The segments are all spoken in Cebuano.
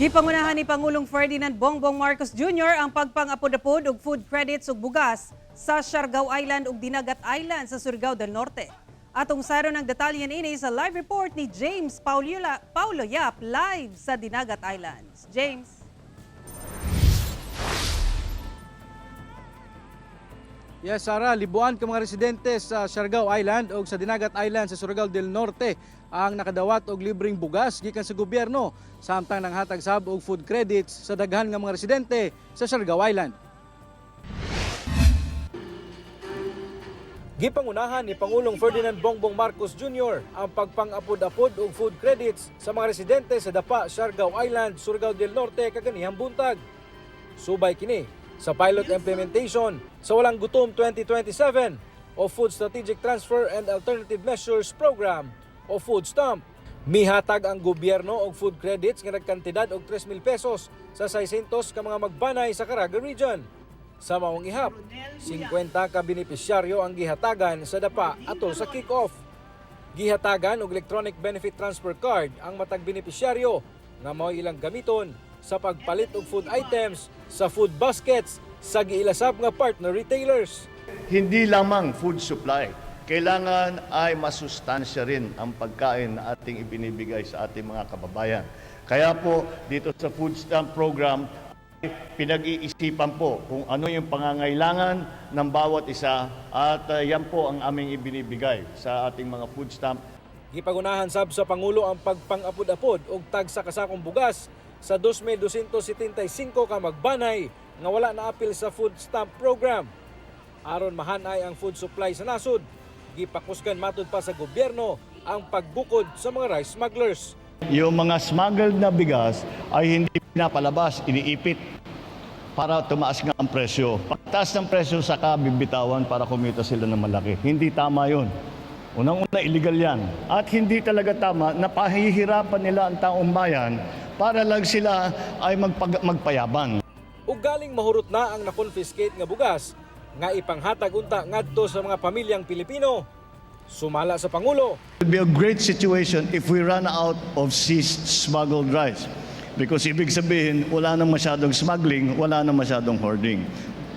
Gipangunahan ni Pangulong Ferdinand Bongbong Marcos Jr. ang pagpang-apod-apod og food credits ug bugas sa Siargao Island ug Dinagat Island sa Surigao del Norte. Atong sayron ang detalye niini sa live report ni James Paulo Yap live sa Dinagat Islands. James. Yes, Sara, libuan ka mga residente sa Siargao Island o sa Dinagat Island sa Surigao del Norte ang nakadawat og libreng bugas gikan sa gobyerno samtang nanghatag sab og food credits sa daghan nga mga residente sa Siargao Island. Gipangunahan ni Pangulong Ferdinand Bongbong Marcos Jr. ang pagpang-apod-apod og food credits sa mga residente sa Dapa, Siargao Island, Surigao del Norte kaganihang buntag. Subay kini sa pilot implementation sa Walang Gutom 2027 o Food Strategic Transfer and Alternative Measures Program o Food Stamp. Mihatag ang gobyerno og food credits nga nagkantidad og 3,000 pesos sa 600 ka mga magbanay sa Caraga Region. Sa maong ihap, 50 ka benepisyaryo ang gihatagan sa Dapa atol sa kick-off. Gihatagan og electronic benefit transfer card ang matag benepisyaryo nga mao ilang gamiton sa pagpalit og food items sa food baskets sa giilasab nga partner retailers. Hindi lamang food supply. Kailangan ay masustansya rin ang pagkain na ating ibinibigay sa ating mga kababayan. Kaya po dito sa food stamp program, pinag-iisipan po kung ano yung pangangailangan ng bawat isa at yan po ang aming ibinibigay sa ating mga food stamp. Gipagunahan sab sa Pangulo ang pagpang-apod-apod og tagsa ka sakong bugas sa 2,275 ka magbanay nga wala na apil sa food stamp program. Aron mahanay ang food supply sa nasod, gipakusgan matud pa sa gobyerno ang pagbukod sa mga rice smugglers. Yung mga smuggled na bigas ay hindi pinapalabas, iniipit para tumaas nga ang presyo. Pagtaas ng presyo, saka bibitawan para kumita sila ng malaki. Hindi tama yun. Unang-una, illegal yan. At hindi talaga tama na pahihirapan nila ang taong bayan para lang sila ay magpayabang. Ug galing mahurot na ang na-confiscate nga bugas nga ipanghatag unta ngadto sa mga pamilyang Pilipino. Sumala sa Pangulo, It would be a great situation if we run out of seized smuggled rice. Because ibig sabihin, wala nang masyadong smuggling, wala nang masyadong hoarding.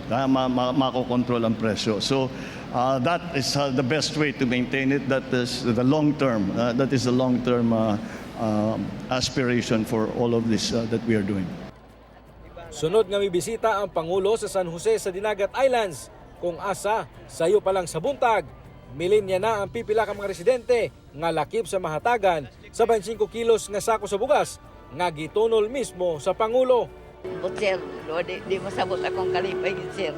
Makokontrol ang presyo. So, that is the best way to maintain it. That is the long term. That is the long term aspiration for all of this that we are doing. Sunod nga mibisita ang Pangulo sa San Jose sa Dinagat Islands kung asa sayo pa lang sa buntag. Milinya na ang pipila ka mga residente nga lakip sa mahatagan sa 25 kilos nga sako sa bugas nga gitunol mismo sa Pangulo. But sir, do, di masabot akong kalipay gid, sir.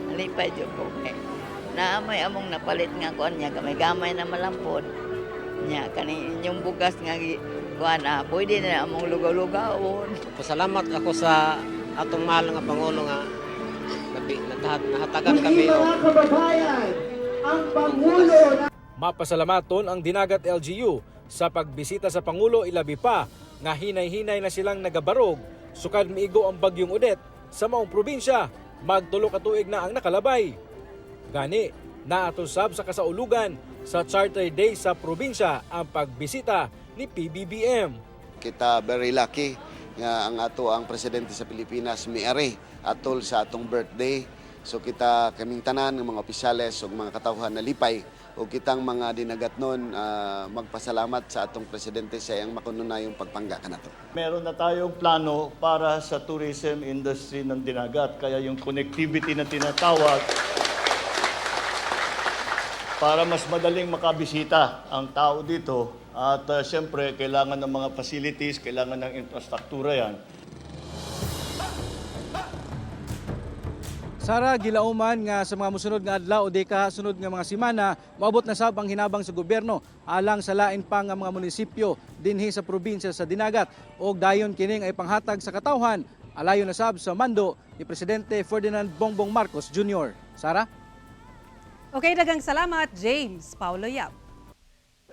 Kalipay jud ko kay naa may among napalit nga kuan niya gamay-gamay na malampod. Nya kani inyong bugas nga kuan ah, pwede na among lugaw-lugawon. Pasalamat ako sa atong mahal nga pangulo nga nahatagan kami og Kababayan, ang Pangulo Mapasalamaton ang Dinagat LGU sa pagbisita sa Pangulo, ilabi pa nga hinay-hinay na silang nagabarog sukad miigo ang bagyong Odette sa maong probinsya. Magtulo ka tuig na ang nakalabay. Gani, naatol sab sa kasaulugan sa Charter Day sa probinsya ang pagbisita ni PBBM. Kita very lucky nga ang ato ang presidente sa Pilipinas miari atol sa atong birthday. So kita kaming tanan ng mga opisyales ug mga katawhan na lipay ug kitang mga dinagatnon magpasalamat sa atong presidente sa iyang makununayong pagpangga kanato. Meron na tayong plano para sa tourism industry ng Dinagat. Kaya yung connectivity na tinatawag para mas madaling makabisita ang tao dito. At siyempre, kailangan ng mga facilities, kailangan ng infrastruktura yan. Sara, gilauman nga sa mga musunod nga adlaw o di ka sunod nga mga semana, moabot na sab ang hinabang sa gobyerno alang sa lain pa nga mga munisipyo dinhi sa probinsya sa Dinagat og dayon kining ay panghatag sa katawhan alayo na sab sa mando ni Presidente Ferdinand Bongbong Marcos Jr. Sara? Okay, daghang salamat, James Paulo Yap.